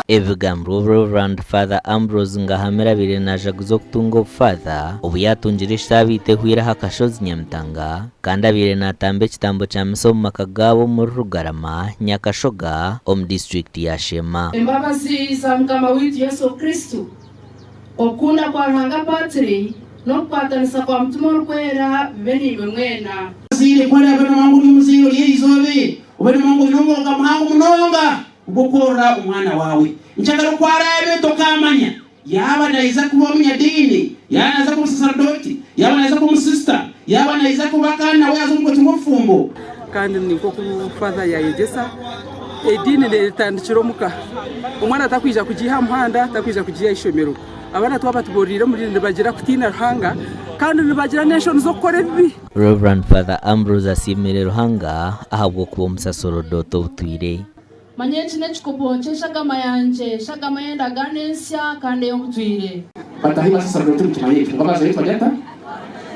Ebi bigambirwe obu Rev. Father Ambrose Ngahamire abaire najaguza okutunga obufaatha obu yaatungire esaabiiti ehweire aha kashozi Nyamitanga kandi abaire naatamba ekitambo kya misa omu maka gaabo omuri Rugarama, Nyakashoga omu disiturikiti ya Sheema. Embabazi za Mukama waitu Yesu Kristo, okukunda kwa Ruhanga Patri, n'okukwatanisa kwa Mutima Orikwera bibe naimwe mwena. Omuzaire ku araabe naamanya ngu ori omuzaire ori eizooba eri, obe noomanya ngu oine omwoga muhango munonga ogw'okworora omwana waawe. Nkyagara ku araabe tokaamanya yaaba naija kuba omunyadiini, yaaba naija kuba omusaserdooti, yaaba naija kuba omusisita, yaaba naija kuba kandi nawe yaaza omu rwetyo rw'obufumbo. Kandi ni nk'oku Father yaayegyesa, ediini neetandikira omuka. Omwana takwija kugiiha aha muhanda, takwija kugiiha aha ishomero. Abaana twaba tuboororiire omu diini nibagira kutiina Ruhanga kandi nibagira n'enshoni z'okukora ebibi. Rev. Father Ambrose asiimire Ruhanga ahabw'okuba omusasorodoti obutwire. Manya eki n'ekikopo ky'eshagama yangye, eshagama ey'endagaano ensya kandi ey'obutwire. Bataahi ba sasarodoti nikimanya ekyo, kwonka bazayo tibari ata?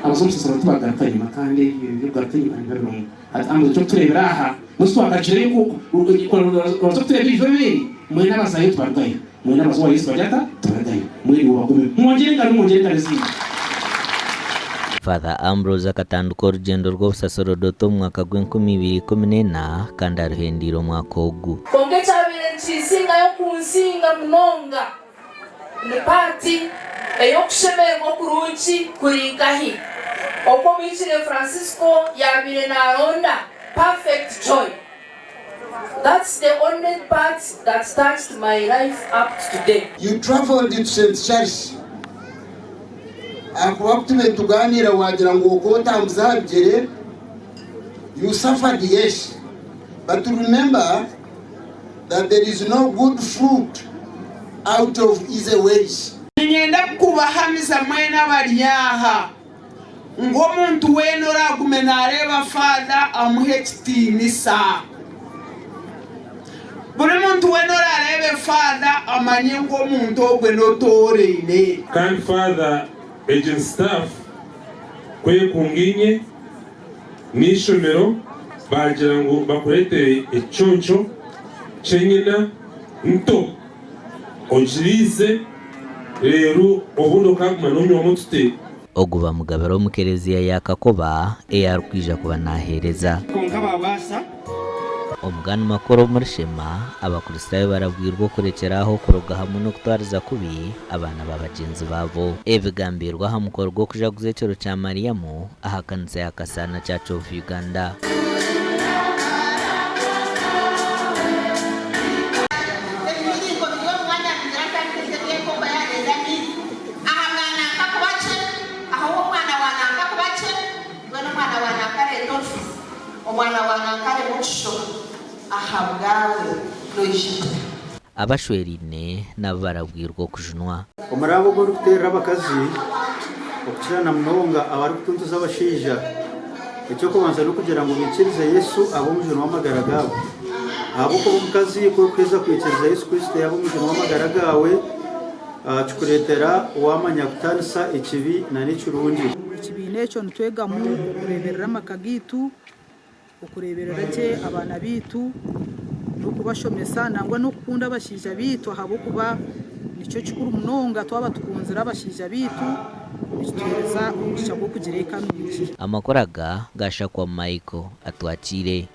Abaza omu sasarodoti bagaruka enyima kandi ebyo eby'okugaruka enyima nibiba birungi. Hati Ambrose eky'okutureebera aha, mbwenu twakagireyo ku oraza kutureeba ebiijo ebindi, mwena abazayo tibarugayo, mwena abaza owa Yesu bari ata? Tibarugayo. Mbwenu iwe bagume. Mwongyere engaro, mwongyere engaro ezindi. Father Ambrose akatandika orugyendo rw'obusasorodoti omu mwaka gw'enkumi ibiri ikumi n'ena kandi aruhendeire omwaka ogu. Kwonka ekyabaire nikinsingayo kunsinga munonga ni paati ey'okushemererwa okurungi kuri nkahi oku Omuhikiriire Francisco yaabaire naaronda, perfect joy. That's the only part that touched my life up to today. You travelled to St Charles ahakuba ku tube nitugaaniira waagira ngu okaba otambuza aha bigyere, you suffered yes but remember that there is no good fruit out of easy ways. Niinyenda kubahamiza mwena abari aha ngu omuntu weena oraagume naareeba Faather amuhe ekitiinisa. Buri muntu weena oraareebe Faather amanye ngu omuntu ogwe n'otooraine. Kandi Father egi staff ku ekungaine n'eishomero baagira ngu bakureetere ekiconco ky'enyina nto ogiriize reero obundi okaaguma noonywamu otute. Ogu bamugabira omu kereziya ya Kakoba ei arikwija kuba naaheereza. Kwonka baabaasa. Omugani makuru omuri Shema, Abakristaayo barabwirwe okurekyera aho okuroga hamwe n'okutwariza kubi abaana ba bagyenzi baabo. Ebi bigambirwe aha mukoro gw'okujaguza ekiro kya Mariamu aha kanisa ya Kasaana Church of Uganda. Ebimiringo biri omu mwanya kugira nti abiteeze by'enkoko yareeza amaizi aha bwa nanka kuba kye, aha ow'omwana wa nanka kuba kye, mbwenu omwana wa nanka areeta orushuzi, omwana wa nanka arema okushoma aha bwawe noija kuta. Abashweraine nabo barabwirwe okujunwa. Omuraba ogu orikuteerera abakazi okukira na munonga abarikutuntuza abashaija, eky'okubanza n'okugira ngu baikirize Yesu abe omujuni w'amagara gaabo. Ahabw'okuba omukazi ku orikuheza kwikiriza Yesu Kristo yaaba omujuni w'amagara gaawe, kikureetera waamanya kutaanisa ekibi n'ekirungi. Ekibiina ekyo nitwegamu okureeberera amaka gaitu, okureeberera gye abaana baitu, n'okubashomesa nangwa n'okukunda abashaija baitu ahabw'okuba nikyo kikuru munonga twaba tukunzire abashaija baitu nikituheereza omugisha gw'okugira eka nungi. Amakuru aga gashakwa Michael Atwakiire.